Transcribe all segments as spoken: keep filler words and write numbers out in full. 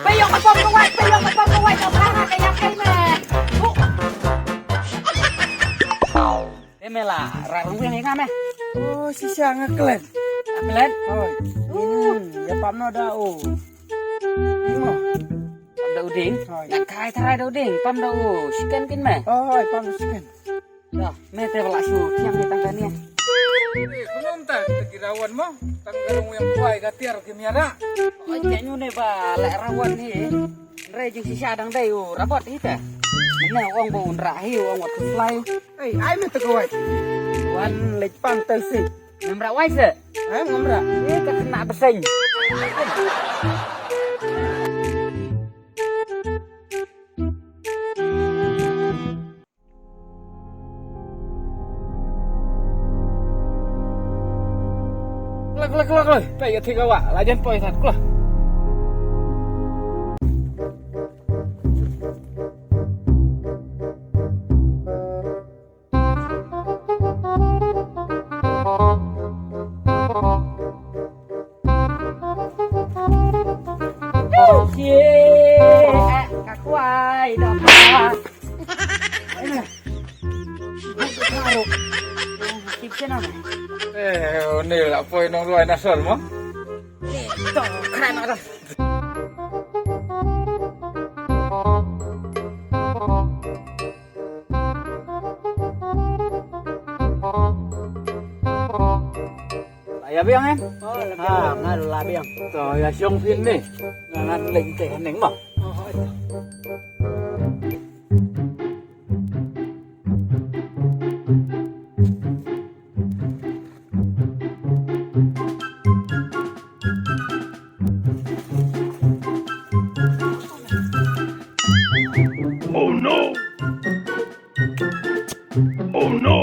Payung ka pom ka wai, payung ka pom ka wai, ka pom ka yak kai me. Huh. Te me la rung wiang ïa nga me. Oh, shisha nga klet. Klet? Oi. Hmm, ïa pam no da o. Imo. Pam da u ding. Oi. Nga kai tharai da u ding. Pam da u. Siken kin me. Oi, pam siken. Dah, me te bala shu tiang ni tang kane. Eh, belum ta kita ki rawan mo. Tang garung yang kuai gatiar ki miara. Oi, kayaknya ne ba la rawan ni. Re jing shisha dang dei u rabot hi te. Mene ong ba un ra hi ong wat fly. Ei, ai me te kawai. Wan lej pan te si. Ngam ra wai se. Ai ngam ra. Ni ka kena beseng. Kla kla kla kla. Pei ya tiga wa. Lajan poi sat kla. Ka kwai dok. Kip sien am. Eh, ni la poi nong luai nasol mo. To kran ada. Aya biang em? Oh, ha, ngal la biang. To ya shong phin ni. Ngan leng te haneng ma. Oh no! Oh no!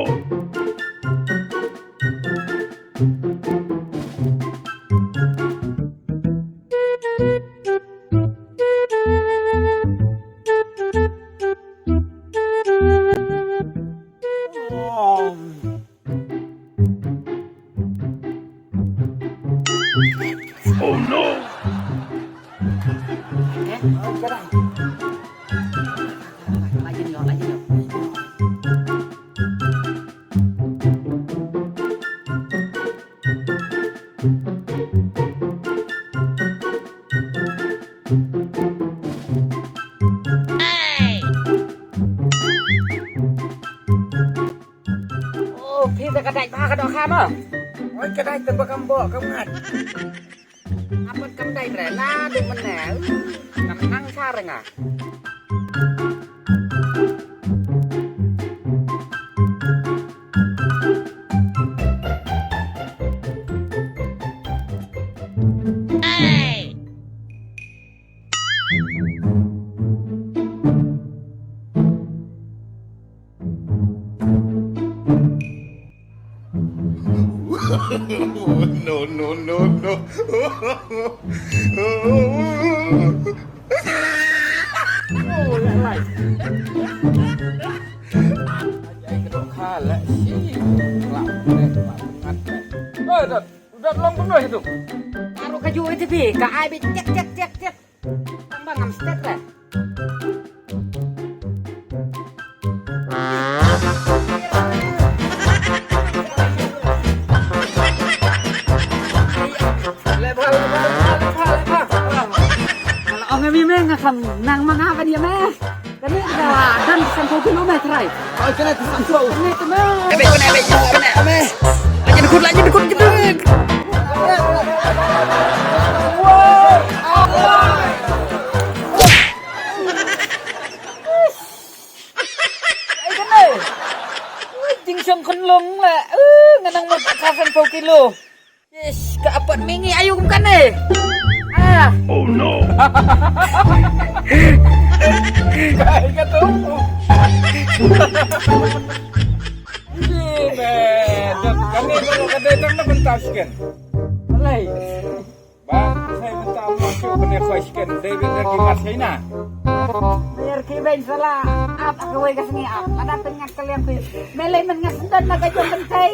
Oh no! Oh, phi te ka dait bha ka doh kha ma. Oi, ka dait te ba kam boh kam ngat. Nga pat kam dait re, na dei mynne. Kam nang sha re nga. No, no, no, no. Oh, la, la. Ai, ka dok kha la, shi. La, la, la, la. Oi, dot. Udah long kumno itu? Baru ka ju itu bi, ka ai bi cek cek cek cek. Tang ba ngam stet le. Le ba, le ba, le ba, le ba, le ba. Kalau ong mi me nga kham nang ma nga ban ya me. Kane ka la don san phew kilo me trai. Ai kane tu san phew. Kane tu me. Ebe kane ebe kane ebe. Lagi dukut lagi dukut gitu. Ai kane. Ui, jing shong khun long la. Uh, nganang mo ka san phew kilo. Yes, ka apat mingi ayu kum kane. Ah. Oh no. Kai ka tu. Ye me, jat kane ko ka dei tang na bentas kan. Alai. Ba, sai bentas mo ko kane ko kan. Dei ben ki ngat sai na. Mer ki ben sala. Ap ka wei ka sngi ap. Ada tengah kalian tu. Melai men ngat sendan na ka jong bentai.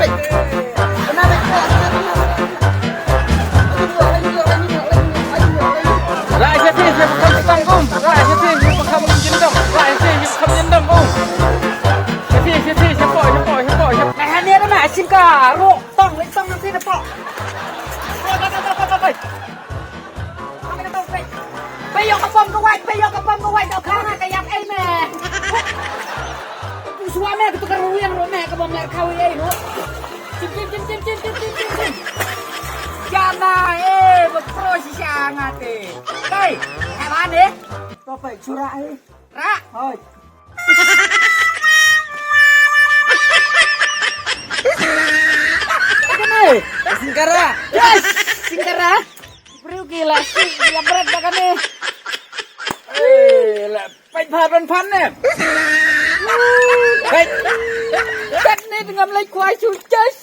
Lah sha phi sha ba kham jyndong um. Lah sha phi sha ba kham jyndong. Lah sha phi sha ba kham jyndong um. Sha phi sha phi sha phi sha phi sha phi sha phi. Nai ha ne da ma sing ka ro tong le tong na phi na phi. Peit ïa ka pom ka wait, peit ïa ka pom ka wait, ka khang ka ïap ei me. Shuwa me ka tu ka ruwiang ruh me ka bym leh khawi ei ruh. Chin chin chin chin chin chin chin chin. Jana eh, ba pro shisha nga te. Hei, hei ba ne. To peit sura eh. Ra. Hoi. Kane, singkara. Yes, singkara. Briew ki la si, ki la bret da kane. Eh, la peit bha ban phan ne. Peit. Peit ne ngam leit kwai shu chas.